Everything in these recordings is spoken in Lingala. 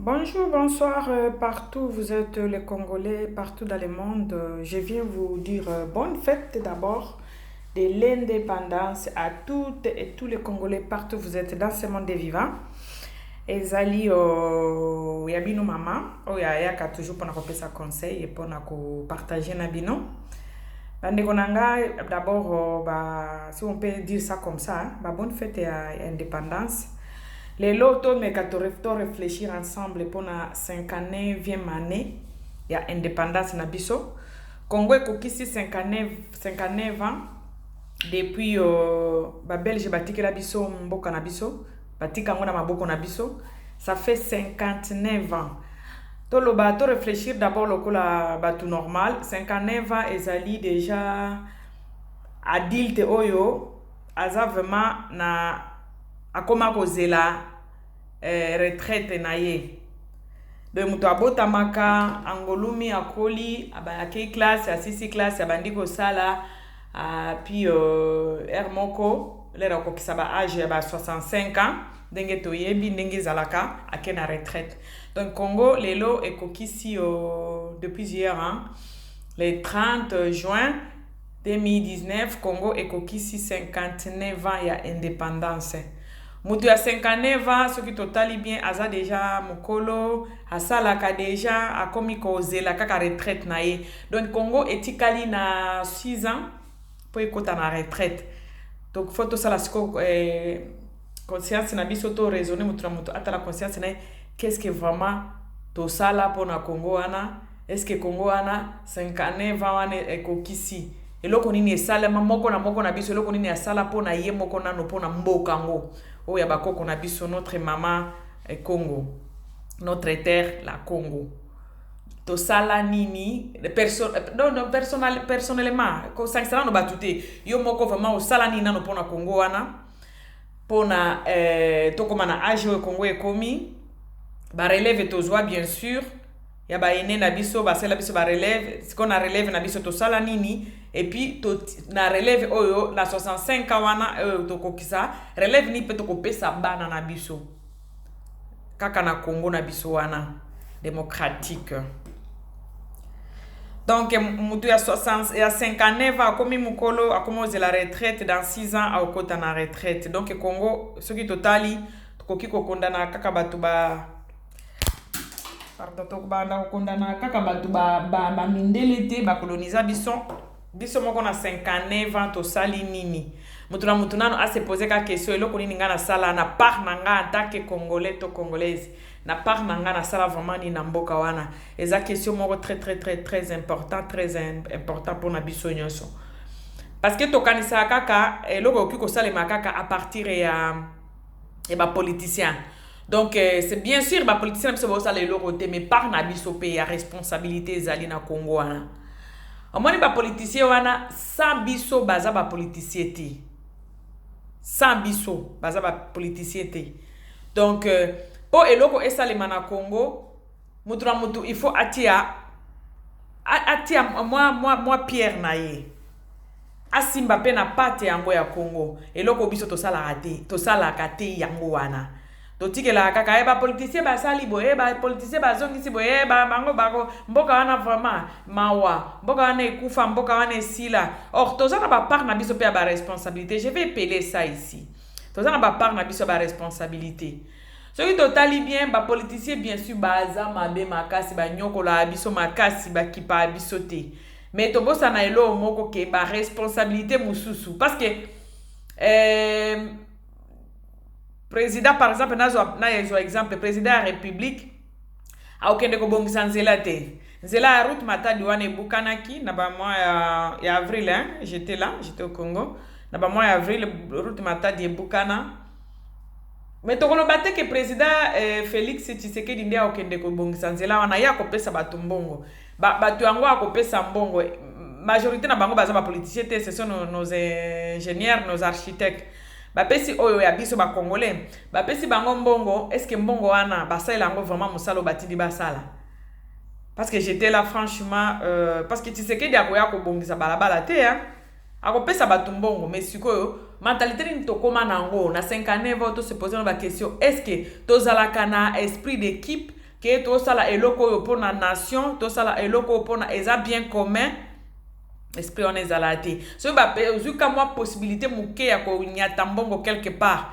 Bonjour, bonsoir, partout vous êtes les Congolais, partout dans le monde. Je viens vous dire bonne fête d'abord de l'indépendance à toutes et tous les Congolais partout vous êtes dans ce monde des vivants. Ezali ya bino mama oyo ayaka toujours mpona kopesa conseil mpona kopartage na bino, bandeko na ngai. D'abord, ba, si on peut dire ça comme ça, hein, ba bonne fête ya indépendance. Lelo tomeka to réfléchir ensemble mpona 59e année ya indépendance na biso. Congo ekokisi 59, 59 ans depuis Babelge batikela biso mboka na biso, batika yango na maboko na biso. Ça fait 59 ans. Toloba, to réfléchir d'abord lokola bato normal. 59 ans ezali déjà adulte oyo aza vraiment na akoma kozela retraite na ye. Donc moto abotamaka angolumi, akoli, akei classe, asisi classe, abandi kosala, puis heure moko lere akokisa ba âge ya ba 65 ans, ndenge toyebi ndenge ezalaka, ake na retraite. Donc Congo lelo ekokisi depuis hier, hein, le 30 juin 2019, Congo ekokisi 59 ans ya indépendance. Moto ya 59 ans, soki totali bien, aza déjà mokolo, asalaka déjà, akomi kozela kaka retraite na ye. Donc Congo etikali na 6 ans mpo ekɔta na retraite. Donc faut tosala sikoyo conscience na biso, to raisonner, moto na moto atala conscience na ye. Qu'est-ce que vraiment tosala mpona Congo wana? Est ce que Congo wana 59 ans wana ekokisi eloko nini esalema? Moko na moko na biso, eloko nini asala mpona ye moko nano, mpona mboka yango oyo ya bakoko na biso, notre mama Congo, notre terre la Congo? Tosala nini non, non, personnellement? Kosangisa nano bato te. Yo moko vraiment osala nini nano mpona Congo wana, mpona tokóma na âge oyo Congo ekomi? Barelève tozwa, bien sûr, ya baene na biso, basala biso barelève. Sikoyo na relève na biso tosala nini? Et puis na relève oyo na 65 ans wana oyo tokokisa, relève nini mpe tokopesa bana na biso kaka na Congo na biso wana démocratique? Donc mutu ya 60, ya 59 akomi mokolo, akomi ozela retraite. Dans 6 ans akokota na retraite. Donc Congo, soki totali, tokoki kokondana kaka bato ba, pardon, tokobanda kokondana kaka bato bamindele te bakoloniza biso. Biso moko na 59 ans tosali nini? Moto na motu nano ase pose ka question: eloko nini ngai nasala na part na ngai en tant que Congolais to Congolaise? Na part na ngai nasala vraiment nini na mboka wana? Eza question moko très très très très important, très important mpona biso nyonso, parce que tokanisaka kaka eloko ekoki kosalema kaka à partir ya bapoliticien. Donc c'est bien sûr, bapoliticien na biso bazosala eloko te, mais part na biso mpe ya responsabilité ezali na Congo wana. Omoni, bapoliticien wana, sans biso baza bapoliticien te, sans biso baza bapoliticien te. Donc mpo eloko esalema na Congo, motu na motu il faut atia mwa pierre na ye, asimba mpe na pate yango ya Congo. Eloko biso tosalaka te, tosalaka te yango wana. Totikelaka kaka ye bapoliticien basali boye, bapoliticien bazongisi boye, bango bako mboka wana vraiment mawa, mboka wana ekufa, mboka wana esila. Or toza na bapart na biso mpe ya baresponsabilité. Je vais épeler ça ici. Toza na bapart na biso ya baresponsabilité. Soki totali bien, bapoliticien bien sûr baza mabe makasi, banyokolaka biso makasi, bakipaka biso te. Mais tobosana eloko moko ke baresponsabilité mosusu, parce que président, par exemple, nazwa nazwa exemple, président ya République akokende kobongisa nzela te. Nzela ya route Matadi wana ebukanaki na bamois ya avril, hein? J'étais là, j'étais au Congo na bamois ya avril. Route Matadi ebukana, mais tokoloba te ke président Félix Tshisekedi nde akokende kobongisa nzela wana. Ye akopesa bato mbongo. Bato yango akopesa mbongo, majorité na bango baza bapoliticien te. Ce sont nos ingénieurs, nos architectes. Bapesi oyo ya biso Bacongolais, bapesi bango mbongo. Est ce que mbongo wana basalela yango vraiment mosala oyo batindi basala? Parce que j'étais là, franchement, parce que Tshisekedi akoya kobongisa balabala te, hein? Akopesa bato mbongo. Mais sikoyo mentalité nini tokóma na yango na 59 ans? Tose pose na baquestion: est ce que tozalaka na esprit d'équipe? Ke tosala eloko oyo mpona nation, tosala eloko oyo mpona eza bien commun. Esprit wana ezala te. Soki ozwi ka mwa possibilité moke ya konyata mbongo quelque part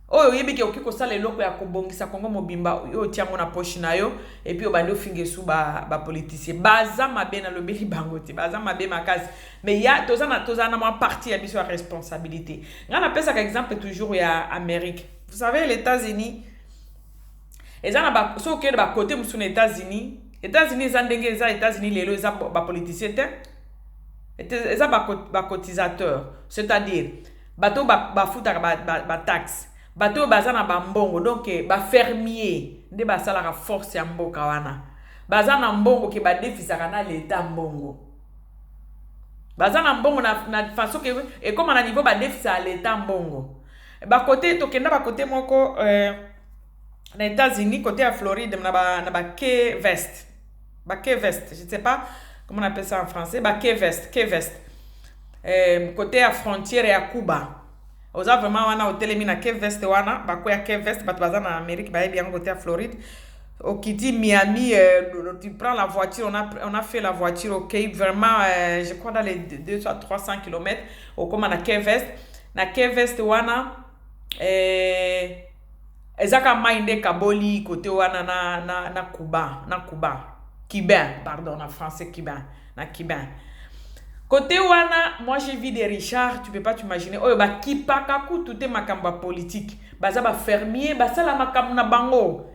oyo oyebi ke okoki kosala eloko ya kobongisa Kongo mobimba, oyo otia yango na poche na yo et puis obandi ofinga esu bapoliticien baza mabe. Nalobeli bango te, baza mabe makasi, mais ya toza na mwa partie ya biso ya responsabilité. Ngai napesaka exemple toujours ya Amérique. Vous savez, les États-Unis eza na, soki okende bakote mosusu na États-Unis, États-Unis eza ndenge eza. États-Unis lelo eza bapoliticien te, eza bacotisateur, c'est-à-dire bato oyo bafutaka bataxe, bato oyo baza na bambongo. Donc bafermier nde basalaka force ya mboka wana. Baza na mbongo ke badefisaka na leta mbongo. Baza na mbongo na façon ke ekóma na niveau badefisaka leta mbongo. Bakote tokenda, bakote moko na États-Unis, côté ya Floride, na ba Key West, ba Key West, je ne sais pas comment on appelle ça en français, ba Key West, Key West, côté ya frontière ya Cuba. Oza vraiment wana, otelemi na Key West wana, bakoya Key West, bato baza na Amérique bayebi yango, côté ya Floride. Okiti Miami, tu prends la voiture, on a fait la voiture, ok, vraiment, je crois dans les 200 300 km, okóma na Key West. Na Key West wana, eza ka mai nde kaboli kote wana na Cuba, na Cuba, Cubain, pardon, na français cubain, na Cubain. Côté wana, moi j'ai vu des richards, tu peux pas t'imaginer. Oyo bakipaka kutu te makambo ya politique. Baza bafermier, basala makambo na bango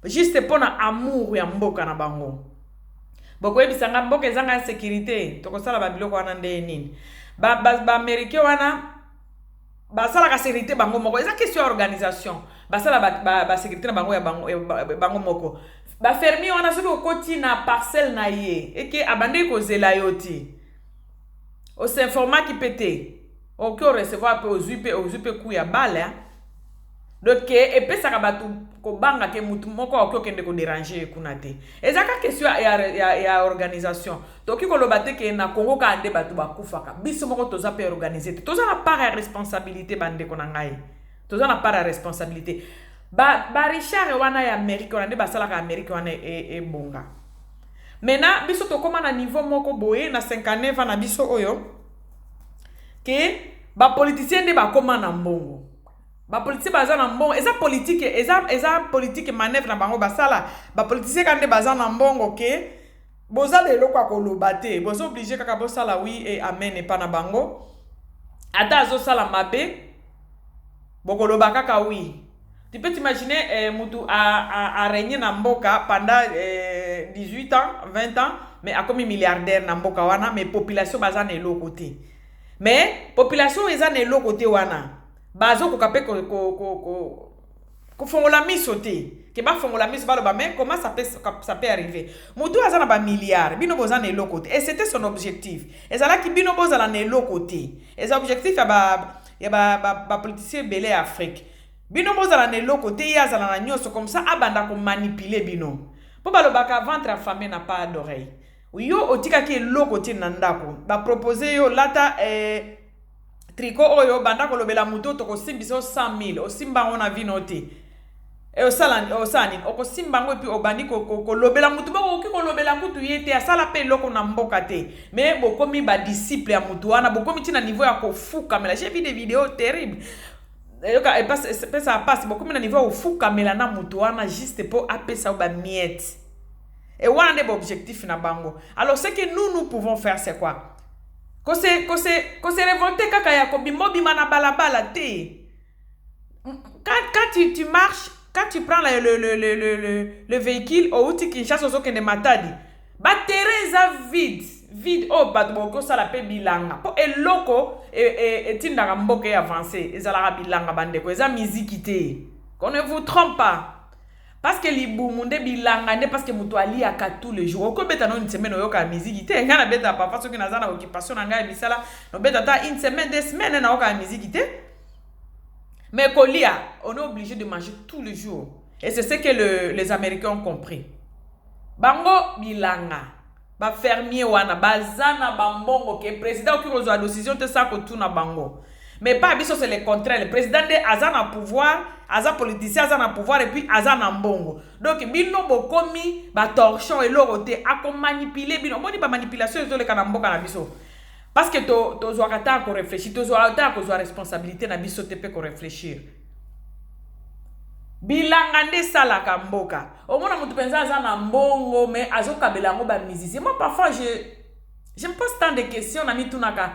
juste mpo na amour ya mboka na bango. Bokoyebisanga mboka ezanga insécurité, tokosala babiloko wana nde nini? Baaméricain ba wana basalaka sécurité bango moko. Eza question ya organisation. Basala basécurité na bango ya bango moko. Bafermier wana, soki okoti na parcelle na ye, eke abandeki kozela yo te, osinformaki mpe te, okoki orecevoir mpe ozwi mpe coup ya balle. Donc epesaka bato kobanga ke mutu moko akoki okende kodéranger ye kuna te. Eza ka question ya organisation. Tokoki koloba te ke na Kongo kaka nde bato bakufaka. Biso moko toza mpe organisé te. Toza na part ya responsabilité, bandeko na ngai, toza na part ya responsabilité. Barichard ba wana ya Amérique wana nde basalaka Amérique wana ebonga. Maintenant biso tokóma na niveau moko boye na 59 na biso oyo ke bapoliticien nde bakóma na mbongo. Bapoliticien baza na mbongo. Eza politique, eza politique, manœuvre na bango basala. Bapoliticien kaka nde baza na mbongo ke boza na eloko ya koloba te. Boza obligé kaka bosala oui et amen epa na bango. Ata azosala mabe, bokoloba kaka oui. Tu peux t'imaginer, mutu a régné na mboka pendant 18 ans, 20 ans, mais akomi milliardaire na mboka wana, mais population baza na eloko te. Mais population eza na eloko te wana, bazokoka mpe kofongola miso te ke bafongola miso, baloba: mais comment ça peut arriver? Motu aza na bamilliard, bino boza na eloko te. Et c'était son objectif, ezalaki bino bozala na eloko te. Eza objectif ya bapoliticien ba, ba, ba ebele ya Afrique: bino bozala na eloko te, ye azala na nyonso. Comme ça abanda komanipuler bino, mpo balobaka ventre affamé n'a pas d'oreille. Yo otikaki eloko te na ndako, bapropose yo lata tricot oyo, banda kolobela motu, tokosimbisa yo 100 000. Osimba yango na vino te. Osala nini? Okosimba yango et puis obandi kolobela motu moko okoki kolobela kutu ye te, asala mpe eloko na mboka te, mais bokomi badisciple ya motu wana, bokomi ntina niveau ya kofukamela. J'ai vu des vidéos terribles, eyoka epesaka mpasi. Bokomi na niveau ya kofukamela na motu wana juste mpo apesa yo bamiettes. Et wana nde baobjectif na bango. Alors ce que nous, nous pouvons faire, c'est quoi? Kose révolter kaka ya kobima, obima na balabala te. Quand tu marches, quand tu prends le véhicule, outi Kinshasa, ozokende Matadi, baterrain eza vide vide oyo bato bokoki kosala mpe bilanga, mpo eloko etindaka mboka e avance ezalaka bilanga, bandeko, eza miziki te. Qu'on ne vous trompe pas, parce que libumu nde bilanga nde, parce que moto aliaka tous les jours. Okobeta no une semaine, oyokaka miziki te. Ngai nabetaka parfois soki naza na occupation na ngai ya misala, nobeta ata une semaine, 2 semaines, naokaka miziki te. Mais kolia, on est obligé de manger tous les jours. Et c'est ce que les Américains ont compris. Bango bilanga, bafermier wana baza na bambongo ke président okoki kozwa décision te sa kotuna bango. Mais pas biso, c'est le contraire. Le président nde aza na pouvoir, aza politicien, aza na pouvoir et puis aza na mbongo. Donc bino bokomi batorchon, eloko te, akomanipuler bino. Omoni bamanipulation ezoleka na mboka na biso parce que tozwaka ta ya koréfléchir, tozwaka ta ya kozwa responsabilité na biso te mpe koréfléchir. Bilanga nde esalaka mboka. Omona motu mpenza aza na mbongo, mais azokabela yango bamusicien. Moi, parfois je me pose tant de questions na mitunaka: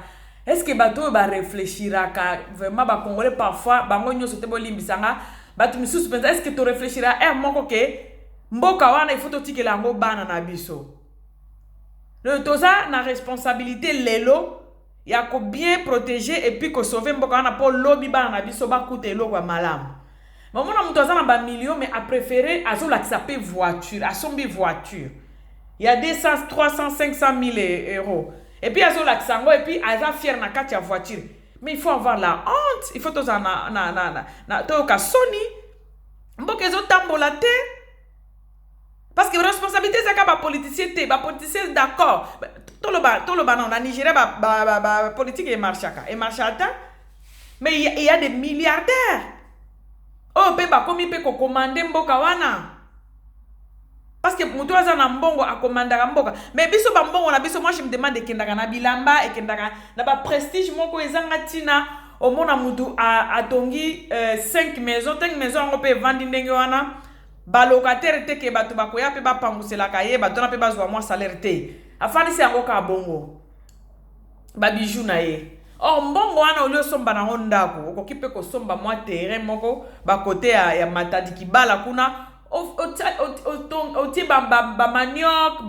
est ce que bato oyo baréfléchiraka vraiment? Bacongolais parfois, bango nyonso te, bolimbisanga, bato misusu mpenza, est ce que toréfléchira aire moko ke mboka wana, il faut totikela yango bana na biso? Toza na responsabilité lelo ya kobien protéger et puis kosauver mboka wana mpo lobi bana na biso bakuta eloko ya malamu. Bamona moto aza na bamillion, mais apréféré azolakisa mpe voiture, asombi voiture ya 200, 300, 500 000 euros et puis azolakisa yango et puis aza fier na kati ya voiture. Mais il faut avoir la honte, il faut tozala na toyoka soni. Mboka ezotambola te parce que responsabilité ezaka bapoliticien te. Bapoliticien, d'accord, toloba nano na Nigeria, bapolitique emarchaka, emarcha ata, mais il y a des milliardaires oyo mpe bakomi mpe kocommander mboka wana, parce que moto aza na mbongo acommandaka mboka. Mais biso, bambongo na biso, moi je me demande, ekendaka na bilamba, ekendaka na baprestige moko ezanga ntina. Omona mutu atongi 5 maison, 5 maison yango mpe evandi ndenge wana, balocataire te, ke bato bakoya mpe bapanguselaka ye, bato wana mpe bazwa mwa salaire te, afandisi yango kaka bongo, babiju na ye. Or mbongo wana, oli osomba nango ndako, okoki mpe kosomba mwa terrain moko bakote ya Matadi Kibala kuna, otie bamanioc,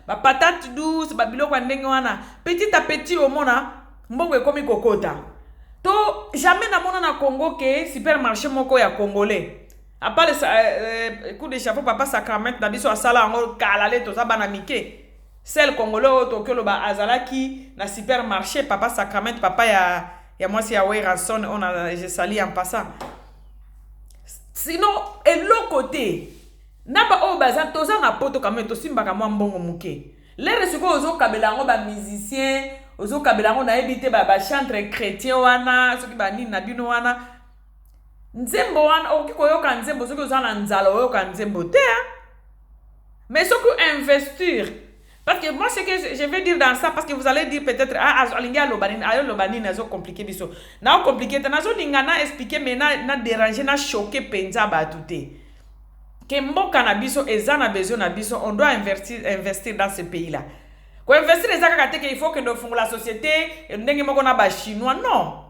bapatate douce, babiloko ya ndenge wana. Petit à petit, omona mbongo ekomi kokota. To jamais namona na Congo ke supermarché moko ya congolais, à part coup de chapeau, papa Sacrament na biso asala yango kala, le toza bana mike. Seul congolais oyo tokoki oloba azalaki na supermarché, papa Sacrament, papa ya mwasi ya Werrason oyo na je sali en passant. Sinon eloko te. Na baoyo baza, toza na Poto quand même, tosimbaka mwa mbongo moke. Lere sikoyo ozokabela yango bamusicien, ozokabela yango, nayebi te, bachantre chrétien wana, soki banini na bino wana. Nzembo wana, okoki koyoka nzembo soki oza na nzala, oyoka nzembo te. Mais soki investir, parce que moi, ce que je vais dire dans ça, parce que vous allez dire peut-être: ah, alingi aloba nini, ayoloba nini, azocompliquer biso. Naocompliquer te, nazolinga na expliquer, mais na déranger, na choquer mpenza bato te, ke mboka na biso eza na besoin na biso. On doit investir dans ce pays là Koinvestir eza kaka te ke il faut kende ofungola société ndenge moko na bachinois, non.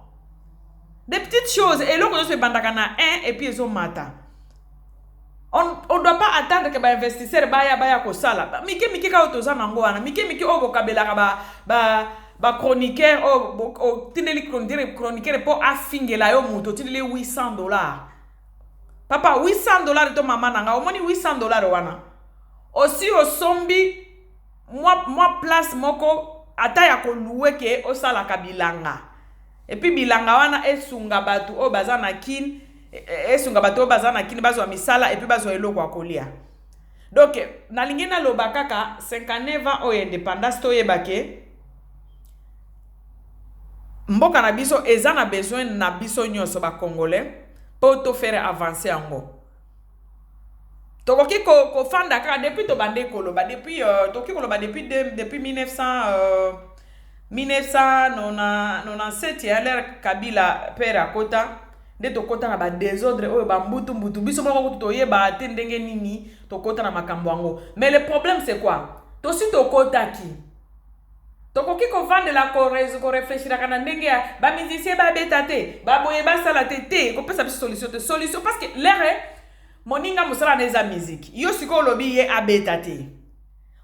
Des petites choses, eloko nyonso ebandaka na 1 et puis ezomata. On doit pas attendre que bainvestisseur baya kosala. Mike mike kaka oyo toza nango wana, mike mike oyo bokabelaka bachroniqueur, oyo otindeli chroniqueur mpo afingela yo moto, otindeli 800 $. Papa, 800 $ to mama na nga, omoni 800 $ wana, osi osombi mwa place moko ata ya kolouer ke osalaka bilanga, et puis bilanga wana esunga bato oyo baza na Kine, esunga bato oyo baza na Kini bazwa misala et puis bazwa eloko ya kolia. Donc nalingi naloba kaka 59 ans oyo indépendance, toyeba ke mboka na biso eza na besoin na biso nyonso bacongolais mpo tofaire avancer yango. Tokoki kofanda kaka depuis tobande koloba, depuis tokoki koloba depuis 1900, 1997 ya l'ère Kabila père akota, nde tokɔta na badésordre oyo, bambutu mbutu. Biso moko kutu toyebaka te ndenge nini tokɔta na makambo yango. Mais le problème, c'est quoi? Tosi tokɔtaki, tokoki kovandela korefléchiraka na ndenge ya bamusicien babeta te, baboye basala te te, kopesa biso solution te. Solution, parce que lere moninga mosala na eza musique, yo sikoyo olobi ye abeta te,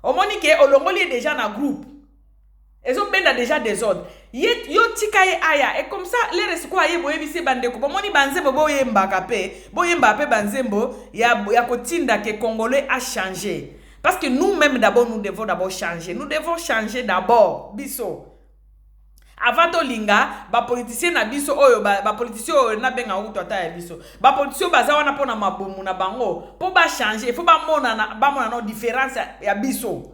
omoni ke olongoli ye déjà na groupe, ezobenda déjà désordre. Ye yo tika ye aya, et comme ça lere sikoyo aye, boyebisi bandeko, bomoni banzembo boyembaka mpe, boyembaka mpe banzembo ya kotinda ke congolais a changé. Parce que nous-mêmes d'abord, nous devons d'abord changer, nous devons changer d'abord biso avant tolinga bapoliticien na biso oyo, bapoliticien oyo nabengaka kutu ata ya biso, bapoliticien oyo baza wana mpona mabumu na bango. Mpo bachange, il faut bamona, bamona no différence ya biso.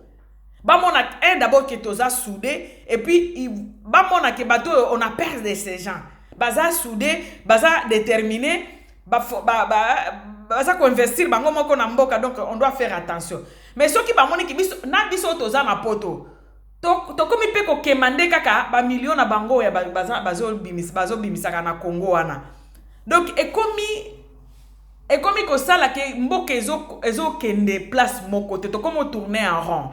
Bamona un d'abord que toza soudé, et puis bamona ke bato oyo, on a peur de ces gens, baza soudé, baza déterminé, baza koinvestir bango moko na mboka. Donc on doit faire attention. Mais soki bamoniki biso na biso oyo toza na poto, tokomi mpe kokema nde kaka bamilio na bango oyo bazobimisaka na Congo wana. Donc ekomi kosala ke mboka ezokende place moko te, tokomi otourner en rond.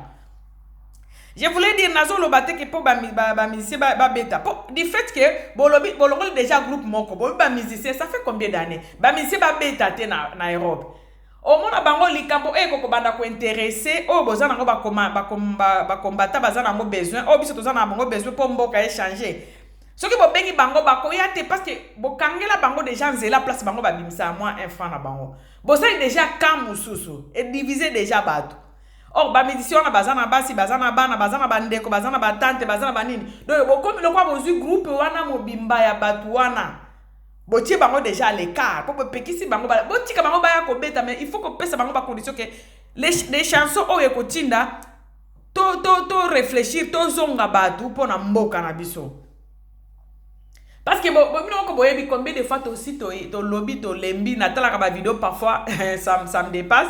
Je voulais dire, nazoloba te ke mpo bamusicien babeta, mpo du fait ke bolobi bolongoli déjà groupe moko, bolobi bamusicien, ça fait combien d'années bamusicien babeta te na Europe? Omona bango likambo oyo ekokobanda kointéresser oyo boza nango, bakombata baza nango besoin, oyo biso toza na bango besoin mpo mboka echanger. Soki bobengi bango, bakoya te, parce que bokangela bango déjà nzela. Place bango babimisaka mwa un franc na bango, bosali déjà camp mosusu, ediviser déjà bato. Or bamusicien wana baza na basi, baza na bana, baza na bandeko, baza na batante, baza na banini. Donc bokomi lokwa bozwi groupe wana mobimba ya bato wana, botie bango déjà à l'écart mpo bopekisi bango. Botika bango baya kobeta, mais il faut kopesa bango bacondition ke les chansons oyo ekotinda to réfléchir, tozonga bato mpo na mboka na biso. Parce que bino moko boyebi combien de fois tosi tolobi, tolembi. Natalaka bavideo parfois, ça me dépasse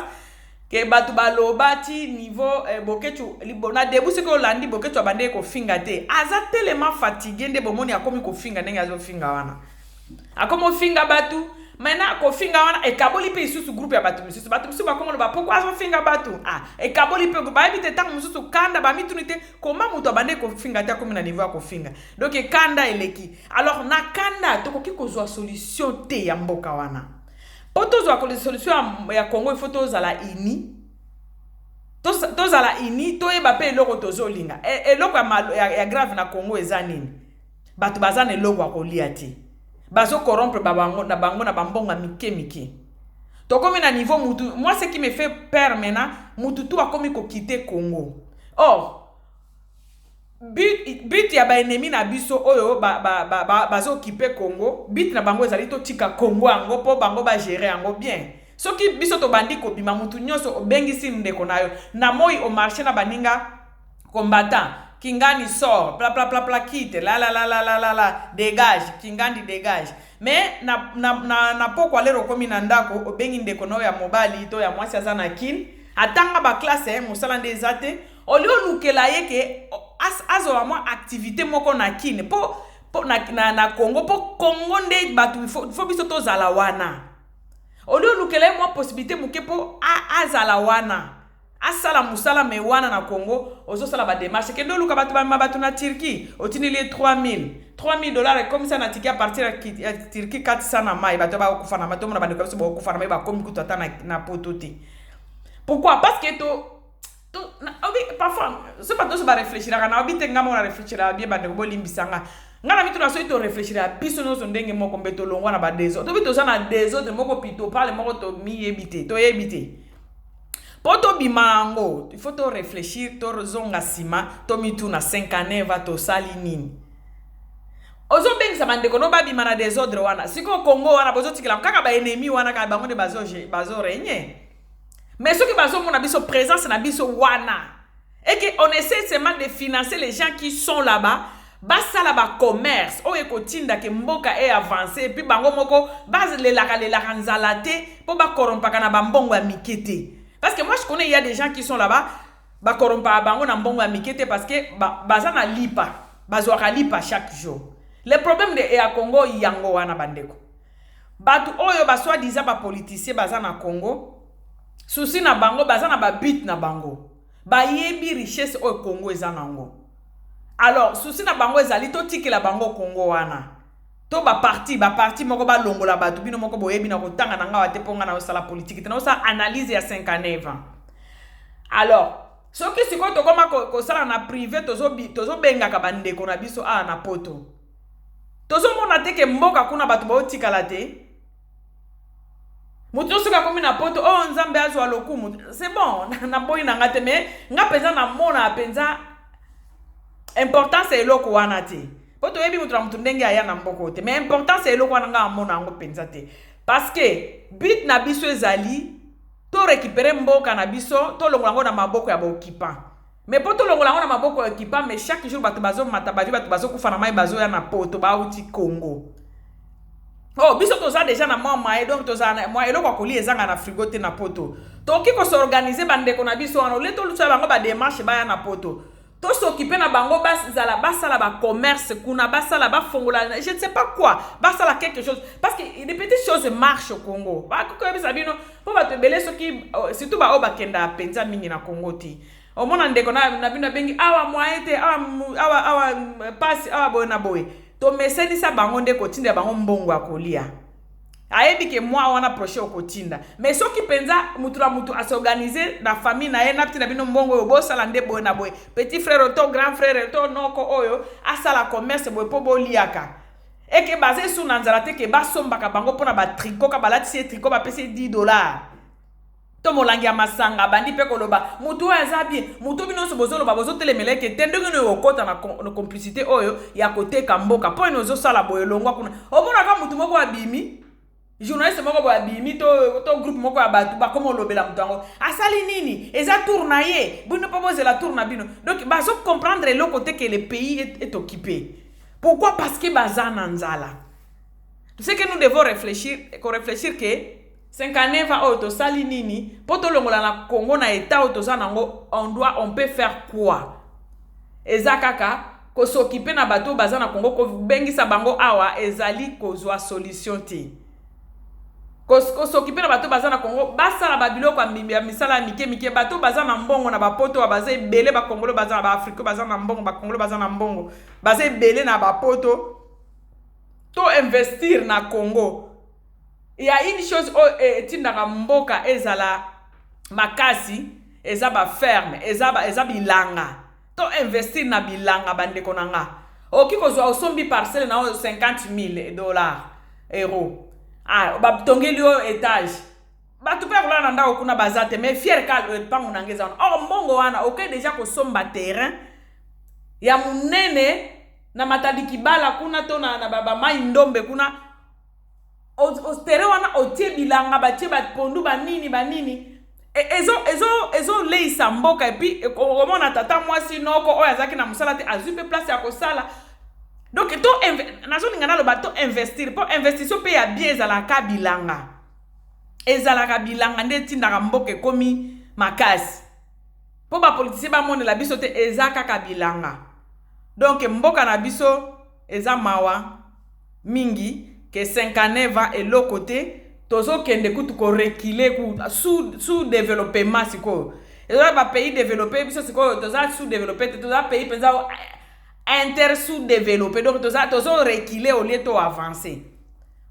ke bato baloba ti niveau Boketu na debu. Soki olandi Boketu, abandeki kofinga te, aza tellement fatigué nde bomoni akomi kofinga ndenge azofinga wana. Akomi ofinga bato. Maintenant kofinga wana ekaboli mpe lisusu groupe ya bato misusu. Bato misusu bakomi oloba: "Pourquoi azofinga bato?" Ah, ekaboli mpe. Bayebi te, ntango mosusu kanda bamituni te koma moto abandeki kofinga te, akomi na niveau ya kofinga. Donc kanda eleki. Alors na kanda tokoki kozwa solution te ya mboka wana. Mpo tozwa solution ya Congo, il faut tozala uni, tozala uni, toyeba mpe eloko tozolinga. Eloko ya grave na Congo eza nini? Bato baza na eloko ya kolia te, bazocorrompre bango na bango na bambongo ya mike mike. Tokomi na niveau mutu, moi, ce qui me fait peur maintenant, mutu tu akomi koquitter Congo. Or but ya baennemi na biso oyo bazooccuper Congo, but na bango ezali totika Congo yango mpo bango bagérer yango bien. Soki biso tobandi kobima, mutu nyonso obengisi ndeko na yo na moi, omarcher na baninga combattant, Kingani sort, pla pla pla pla, quitte la la la la la la la, dégage Kingandi, dégage. Mais na pokwa lero okomi na ndako, obengi ndeko na oyo ya mobali to ya mwasi aza na Kine, atanga baclasse, mosala nde eza te. Oli olukela ye ke azwa mwa activité moko na Kine mpo na Congo, mpo Congo nde bato fo biso tozala wana. Oli olukela ye mwa possibilité moke mpo azala wana, asala mosala. Me wana na Congo ozosala badémarche, kende oluka bato, bamema bato na Turquie, otindeli ye 3000 3000 dollars, ekomisa na Turquie, à partir ya Turquie 400 na mai. Bato bakokufa na mai, tomona bandeko biso bakokufa na mai, bakomi kutu ata na poto te. Pourquoi? Parce que to obi parfois so bato nyonso baréfléchiraka na obi te. Nga moko na réfléchiraka bien. Bandeko, bolimbisanga nga na mituna. Soki toréfléchiraka biso nyonso ndenge moko, mbe tolongwa na badésordre. Tobi toza na désordre moko pito pale moko, tomiyebi te, toyebi te mpo tobima yango. Il faut toréfléchir, tozonga nsima, tomituna: 59 va tosali nini? Ozobengisa bandeko no babima na désordre wana. Sikoyo Kongo wana bozotikela kaka baennemi wana, kaka bango nde bazorégner. Mais soki bazomona biso, présence na biso wana, et que on essaie seulement de financer les gens qui sont là-bas, basala bacommerce oyo ekotindaka mboka e avance, et puis bango moko balelaka lelaka nzala te, mpo bacorrompaka na bambongo ya mike te. Parce que moi, je connais, il y a des gens qui sont là-bas, bacorrompaka bango na mbongo ya mike te, parce que baza na lipa, bazwaka lipa chaque jour. Le problème de ya Congo yango wana, bandeko. Bato oyo basoi-disant bapoliticien baza na Congo, souci na bango, baza na babut na bango, bayebi richesse oyo Congo eza nango. Alors souci na bango ezali totikela bango Congo wana, to baparti moko balongola bato. Bino moko boyebi na kotanga na ngawa te, mpo nga na osala politike te, na osala analyse ya 59 ans. Alors soki sikoyo tokóma kosala na privé, tozobengaka bandeko na biso awa na poto, tozomona te ke mboka kuna bato baotikala te. Moto nyonso soki akomi na poto, oyo oh, Nzambe azwa lokumu, c'est bon, naboyi na nga te. Mais nga mpenza namona mpenza importance ya eloko wana te, mpo toyebi moto na moto ndenge aya na mboka te. Mais importance ya eloko wana, nga amona yango mpenza te, parce que but na biso ezali to récupérer mboka na biso, tolongola yango na maboko ya baoccupant. Mais mpo tolongola yango na maboko ya occupant, mais chaque jour bato bazomata bavi, bato bazokufa na mai, bazoya na Poto, bauti Congo. Oh, biso toza déjà na mwa maye, donc tozala na mwa eloko ya kolia ezanga na frigo te. Na Poto tokoki kos'organiser. Bandeko na biso wana, ole tolusa bango badémarche, baya na Poto, tos'occuper na bango, bazala, basala bacommerce kuna, basala, bafongola je ne sais pas quoi, basala quelque chose, parce que des petites choses marchent au Congo. Bakokoyebisa bino mpo bato ebele, soki surtout baoyo bakendaka mpenza mingi na Congo te, omona ndeko na bino abengi awa, moyen te awa, awa, awa pasi awa, boye na boye. Tomesenisa bango nde kotindela bango mbongo ya kolia, ayebi ke mwa wana prochain okotinda. Mais soki mpenza mutu na mutu as'organiser na famille na ye, natina bino mbongo oyo, bosala nde boye na boye, petit frère to grand frère to noko oyo asala commerce boye mpo boliaka, eke baza esu na nzala te, ke basombaka bango mpona batricot ka balatisi ye tricot, bapesi ye 10 $ to molangi ya masanga, bandi mpe koloba motu oyo aza bien. Motu bino nyonso bozoloba, bozotelemela eke te. Ndenge nini okota na complicité oyo ya koteka mboka? Mpo nini ozosala boye? Elongwa kuna. Omonaka motu moko abimi, journaliste moko boye abimi to groupe moko ya bato, bakoma olobela moto yango asali nini, eza tour na ye, bino mpo bozela tour na bino. Donc bazocomprendre eloko te ke le pays est occupé. Pourquoi? Parce que baza na nzala. Ce que nous devons réfléchir, koréfléchir ke 59 ans oyo tosali nini mpo tolongola na Congo na état oyo toza nango? On doit, on peut faire quoi? Eza kaka kos'occuper na bato oyo baza na Congo. Kobengisa bango awa ezali kozwa solution te. Kos'occuper na bato baza na Congo, basala babiloko ya misala ya mike mike. Bato baza na mbongo na bapoto oyo baza ebele, bakongolo baza na baAfrika, baza na mbongo, bakongolo baza na mbongo, baza ebele na bapoto. To investir na Congo. Ya une chose oyo etindaka mboka ezala makasi eza baferme, eza bilanga. To investir na bilanga, bandeko na nga. Okoki kozwa, osombi parcelle na oyo 50 000 $, euro, ah, batongeli oyo étage, bato mpe kolala na ndako kuna baza te, mais fier ka mpango na nga eza wana. Or mbongo wana oke déjà kosomba terrain ya monene na Matadi Kibala kuna to na bamai Ndombe kuna. Terrain wana otie bilanga, batie bapondu, banini banini, ezoleisa mboka. Et puis okomona tata mwasi, noko oyo azalaki na mosala te, azwi mpe place ya kosala. Donc to nazolinga naloba to investir, mpo investition mpe ya bien ezalaka bilanga, ezalaka bilanga nde etindaka mboka ekomi makasi. Mpo bapoliticien bamonela biso te, eza kaka bilanga. Donc mboka na biso eza mawa mingi ke 59 ans eloko te, tozokende kutu koreculer sous développement. Sikoyo eza bapays développé, biso sikoyo toza sous développé te, toza pays mpenza inter sous développé. Donc tozo reculer au lieu to avancer.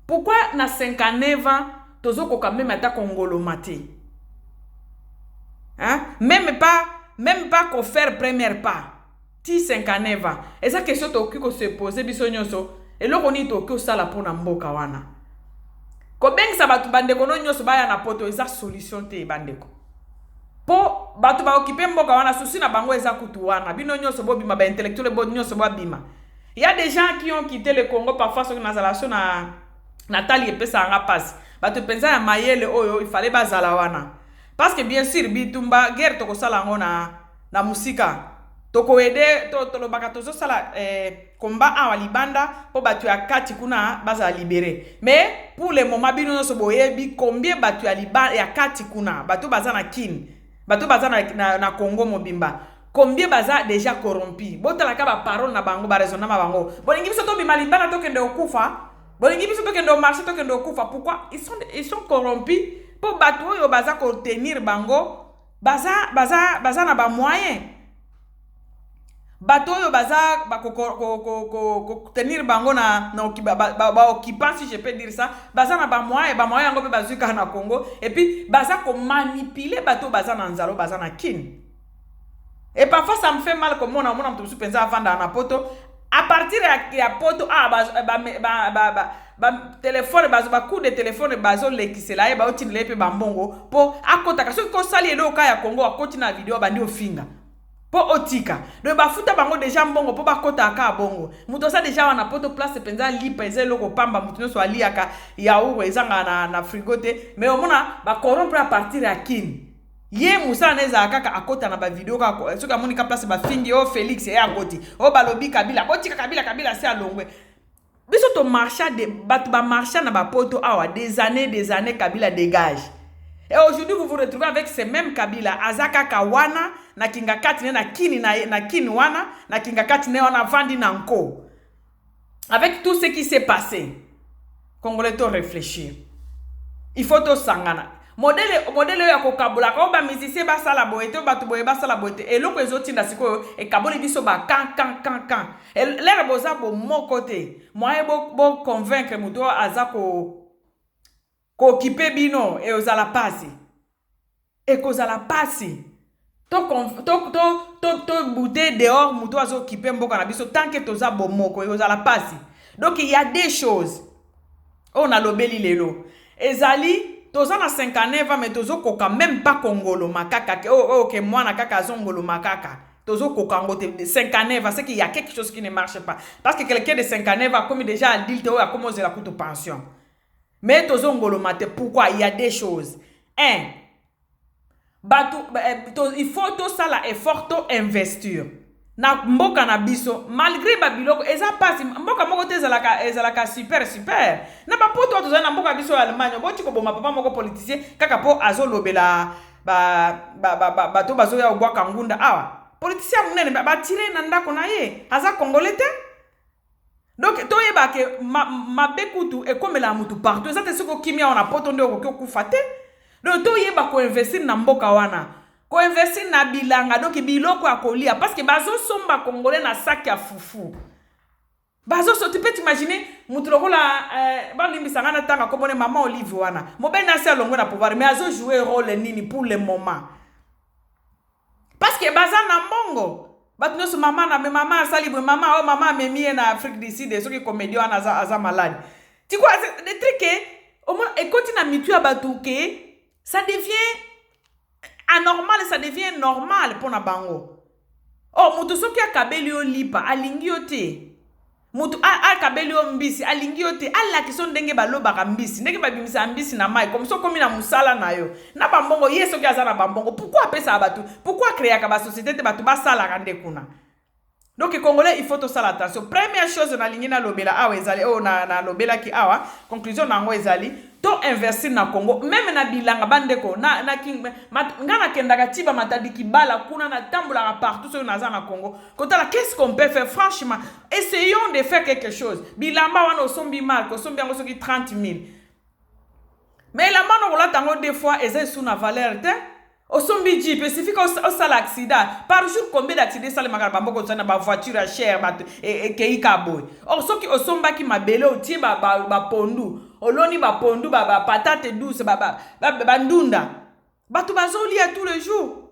Pourquoi na 59 ans tozokoka même ata kongoloma te, hein? Même pas kofaire première pas ti 59 ans? Eza question tokoki kose poser biso nyonso. Eloko nini tokoki kosala mpona mboka wana? Kobengisa bato, bandeko no nyonso baya na Poto eza solution te, bandeko, mpo bato baoccuper mboka wana, souci na bango eza kutu wana. Bino nyonso bobima, baintellectuel bo nyonso bobima. Il y a des gens qui ont quitté le Congo. Parfois soki nazala so na natali, epesaka nga mpasi. Bato mpenza ya mayele oyo ifale bazala wana, parce que bien sûr bitumba, guerre, tokosala yango na mosika, tokoaider to, tolobaka tozosala combat awa libanda mpo bato ya kati kuna bazala libéré. Mais pour le moment, bino nyonso boyebi combien bato ya kati kuna, bato baza na Kine, bato baza na Congo mobimba, combien baza déjà corrompu. Botalaka baparole na bango, baraisonnement na bango. Bolingi biso tobima libanda, tokende kokufa? Bolingi biso tokende omarché, tokende kokufa? Pourquoi? Ils sont corrompus, mpo bato oyo baza kotenir bango baza na bamoyen. Bato oyo baza kotenir bango na baoccupant, si je peux dire ça, baza na bamoyen. Bamoyen yango mpe bazwi kaka na Congo. Et puis baza komanipuler bato oyo baza na nzala, oyo baza na Kine. Et parfois ça me fait mal komona, omona moto mosusu mpenza avandaka na Poto, à partir ya Poto ah, batéléphone, bacoup de téléphone bazolekisela ye, baotindela ye mpe bambongo mpo akotaka. Soki kosali eloko ya Congo, akoti na video, abandi ofinga mpo otika. Donc bafuta bango déjà mbongo mpo bakotaka kaka bongo. Moto aza déjà wana Poto, place mpenza lipa eza eloko pamba, moto nyonso aliaka yaourt, ezangaka na frigo te, mais omona bacorrompre à partir ya Kine. Ye mosala na ezala kaka akota na bavideo kaka soki amoni ka place bafingi o oh, Felix ye akoti o oh, balobi Kabila botika Kabila, Kabila se alongwe. Biso tomarcha de bato bamarcha na bapoto awa des années, des années, Kabila dégage. Et aujourd'hui, vous vous retrouvez avec ce même Kabila aza kaka wana na kinga kati ne na kini na, na kini wana na kinga kati ne wana avandi na nko. Avec tout ce qui s'est passé, Congolais, to réfléchir. Il faut tosangana. Modèle oyo ya kokabolaka oyo, bamusicien basala boye te, bato boye basala boye te, eloko ezotinda sikoyo ekaboli biso bakan kan kan kan. Lere boza bomoko te, moyen boconvaincre moto oyo aza kokipe bino ekozala pasi, ekozala pasi. Tobute dehors moto azokipe mboka na biso tant que toza bomoko, ekozala pasi. Donc il y a des choses oyo nalobeli lelo. Ezali toza na 59 ans, mais tozokoka même pas kongoloma kaka oyo ke mwana kaka azongoloma kaka, tozokoka yango te. 59 ans, c'est qu'il y a quelque chose qui ne marche pas, parce que quelqu'un de 59 ans akomi déjà adulte, oyo akomi ozela kutu pension, mais tozongoloma te. Pourquoi? Il y a des choses. Un, bato il faut tosala effort, to investir na mboka na biso malgré babiloko eza mpasi. Mboka moko te ezalaka super super. Na bapoto oyo tozali na mboka biso ya Allemagne, boti koboma papa moko politicien kaka mpo azolobela bato bazoya kobwaka ngunda awa. Politicien ya monene, batire na ndako na ye, aza Congolais te. Donc toyeba ke mabe kutu ekomelaka mutu partout. Eza te soki okimi awa na poto nde okoki okufa te. Donc toyeba koinvestir na mboka wana, koinvestir na bilanga, donc biloko ya kolia, parce que bazosomba Congolais na saki ya fufu. Bazoso, tu peux t'imaginer mutu lokola balimbisa nga na ntanga komone mama Olive wana, mobali na asi alongwe na pouvoir, mais azojouer rôle nini pour le moment? Parce que baza na mbongo. Bato nyonso, mama na mama asali boye, mama oyo, mama amemi ye na Afrique du Sud, soki comédie wana aza malade tiko des trucs ke omona ekoti na mitu ya bato ke ça devient anormal, ça devient normal mpona bango. Oh, moto soki akabeli yo lipa, alingi yo te. Moto akabeli yo mbisi, alingi yo te. Alakisa yo ndenge balobaka mbisi, ndenge babimisaka mbisi na mai, comme so okomi na mosala na yo na bambongo. Ye soki aza na bambongo, pourquoi apesaka bato? Pourquoi acréaka basociété te, bato basalaka nde kuna? Donc Congolais, il faut tosala attention. Première chose nalingi nalobela awa ezali oyo nalobelaki awa. Conclusion na yango ezali to investir na Congo, même na bilanga. Bandeko nga nakendaka ti bamatadi kibala kuna, natambolaka partout soki naza na Congo kotala qu'est-ce qu'on peut faire. Franchement, essayons de faire quelque chose. Bilamba wana osombi marque, osombi yango soki 30 000, mais elamba wana okolata yango deux fois, eza esu na valeur te. Osombi jeep, esifika osala accident. Par jour, combien d'accident esalemaka na bamboka? Ozali na bavoiture ya cher, bato ekei ka boye. Or soki osombaki mabele, otie bapondu, oloni bapondu, bapatate douce, bandunda, bato bazolia tous les jours,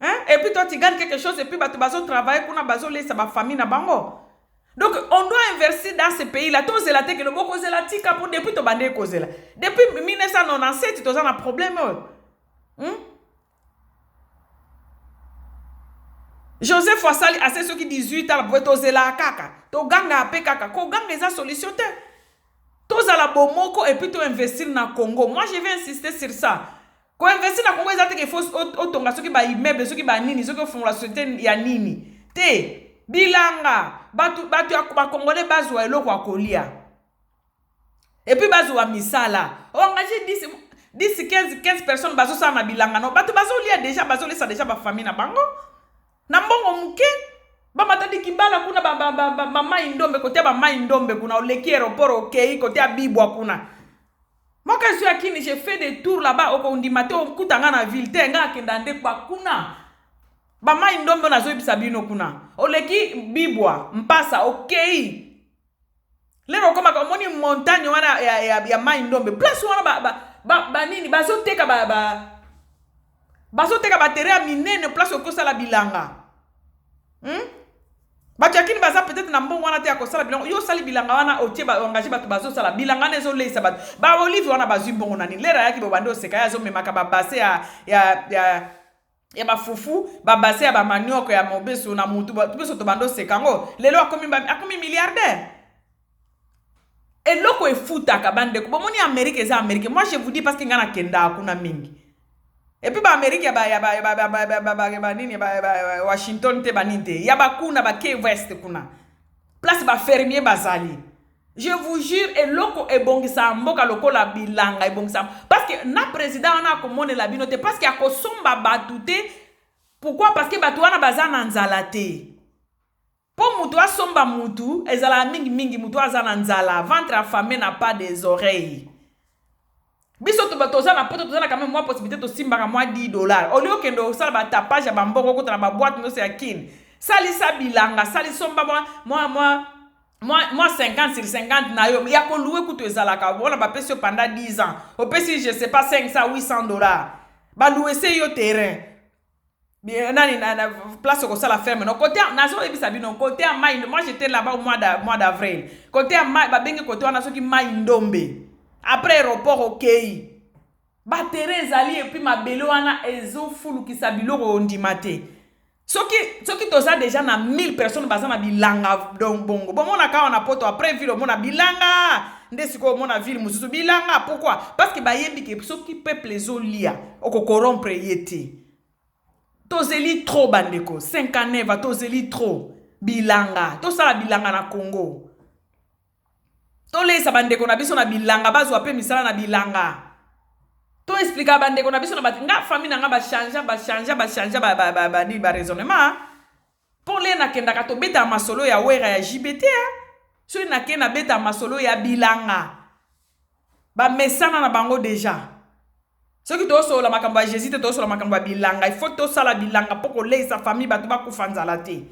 hein? Et puis toi, tu gagnes quelque chose, et puis bato bazotravaille kuna, bazolesa bafamille na bango. Donc on doit investir dans ce pays là. Tozela te ke loboko ozela tika mpo depuis tobandeki kozela depuis 1997, toza na problème oyo, Joseph asali ase soki 18 ans boye, tozelaka kaka, togangaka mpe kaka. Koganga eza solution te. Tozala bomoko et puis toinvestir na Congo. Moi, je vais insister sur ça. Koinvestir na Congo eza te ke faut otonga soki baimmeuble, soki banini, soki ofongola société ya nini te. Bilanga, bato ya bacongolais bazwa eloko ya kolia et puis bazwa misala. Oengage 10 10 15 15 personnes, bazosala na bilanga no, bato bazolia déjà, bazolesa déjà bafamille na bango na mbongo moke. Bamatadi kibala kuna, bamai ndombe, kote ya bamai ndombe kuna, oleki aéroport, okei kote ya bibwa kuna. Moi, quand je suis à Kini, j'ai fait des tours là-bas. Okondima te, okuta nga na ville te, nga akenda nde kuna bamai ndombe. Nazoyebisa bino, kuna oleki bibwa mpasa, okei lero okomaka, omoni montagne wana ya mai ndombe, place wana banini bazoteka, bazoteka baterrain ya minene, place okosala bilanga, Bato ya Kini baza peut-être na mbongo wana te ya kosala bilanga. Yo osali bilanga wana, otie engage bato, bazosala bilanga wana, ezoleisa bato. Baolive wana bazwi mbongo na nini? Lere ayaki bobandi oseka ye, azomemaka babase ya bafufu, babase ya bamanioko ya mobeso na mutu. Biso tobandi oseka yango. Lelo akomi milliardaire. Eloko efutaka, bandeko. Bomoni, Amérique eza Amérique. Moi, je vous dis parce que ngai nakendaka kuna mingi. Et puis baAmérique ya banini, Washington te, banini te, ya bakuna, bake west kuna, place bafermier bazali. Je vous jure, eloko ebongisaka mboka lokola bilanga ebongisaka, parce que na président wana akomonela bino te, parce que akosomba bato te. Pourquoi? Parce que bato wana baza na nzala te. Mpo mutu asomba mutu, ezalaka mingimingi mutu aza na nzala. Ventre affamé n'a pas des oreilles. Biso toza na Poto, toza na quand même mwa possibilité, tosimbaka mwa 10 $. Olie okende osala batapage ya bambongo, okota na baboîte nyonso ya Kine, salisa bilanga, salisomba mwa 50 sur 50 na yo ya kolouer. Kutu ezalaka wana, bapesi yo pendant 10 ans, opesi, je sais pas, 500, 800 $, balouer se yo terrain nani na place okosala ferme. No côté, nazoyebisa bino, côté ya mai, moi j'étais là-bas au mois d'avril, côté ya mai, babengi côté wana soki Mai Ndombe, après aéroport okei, baterrain ezali. Et puis mabele wana ezofulukisa biloko, ondima te. Soki toza déjà na 1000 personnes baza na bilanga, donc bongo bomonaka awa na Poto, après ville omona bilanga, nde sikoyo omona ville mosusu bilanga. Pourquoi? Parce que bayebi ke soki peuple ezolia, okocorrompre ye te. Tozeli trop, bandeko, 59, tozeli trop. Bilanga, tosala bilanga na Congo, tolesa bandeko na biso na bilanga, bazwa mpe misala na bilanga. Toexplika bandeko na biso na bato. Nga, famille na nga bachange, bachange, bachange banini, baraisonnement. Mpo le nakendaka, tobetaka masolo ya Wera, ya JBT. Soki nakei, nabeta masolo ya bilanga, bamesana na bango déjà. Soki tosolola makambo ya Jésus te, tosolola makambo ya bilanga. Il faut tosala bilanga mpo koleisa famille, bato bakufa nzala te.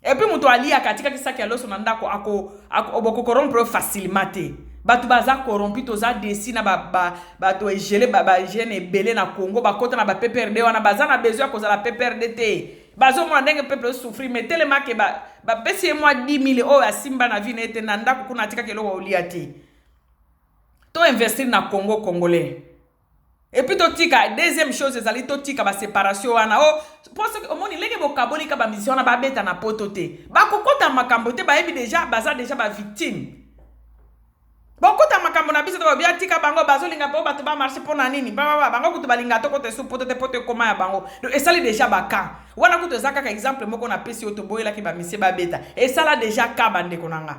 Et puis moto aliaka, atikaki saki ya loso na ndako, bokocorrompre facilement te. Bato baza corrompu, toza desi na bato egele, bajeune ebele na Congo bakota na baPPRD wana, baza na besoin ya kozala PPRD te. Bazomona ndenge peuple osouffrir, mais telemake bapesi ye mwa 10 000 oyo asimba na vie na ye te, na ndako kuna atikaki eloko olia te. Toinvestir na Congo, Congolais. Et puis totika, deuxième chose ezali, totika baséparation wana. O mpo soki omoni ndenge bokabolika bamusicien wana, babeta na Poto te, bakokota makambo te. Bayebi déjà, baza déjà bavictime. Bokota makambo na biso te. Babia tika bango, bazolinga mpo bato bamarche mpo na nini? Bango kutu balinga tokota esu Poto te, Poto ekoma ya bango. Donc esali déjà baka wana. Kutu eza kaka exemple moko napesi oyo toboyelaki bamusicien babeta, esala déjà ka bandeko na nga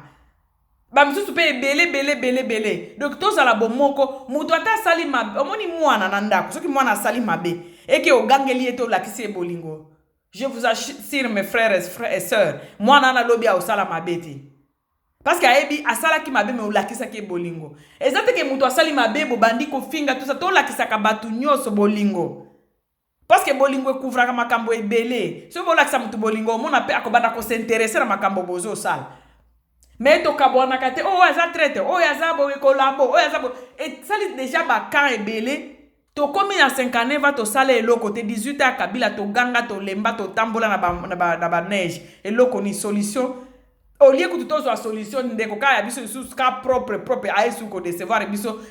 bamisusu mpe ebele ebele ebele ebele. Donc tozala bomoko. Moto ata asali mabe, omoni mwana na ndako, soki mwana asali mabe, eke ogangeli ye te, olakisi ye bolingo, je vous assure, mes frères et sœurs, mwana wana alobi aosala mabe te, parce que ayebi asalaki mabe, me olakisaki ye bolingo. Eza te ke moto asali mabe, bobandi kofinga tosa. Tolakisaka bato nyonso bolingo, parce que bolingo ecouvraka makambo ebele. Soki bolakisa moto bolingo, omona mpe akobanda kos'intéresser na makambo bozosala. Me tokabwanaka te: oyo aza traître, oyo aza boye, kolabo, oyo aza boye. Esali déjà bacamp ebele. Tokomi na 59, va tosala eloko te. 18 ya Kabila, toganga, tolemba, totambola na baneige. Eloko ni solution? Olie kutu tozwa solution, ndeko kaka ya biso lisusu ka propre propre ayesu kodécevoir biso.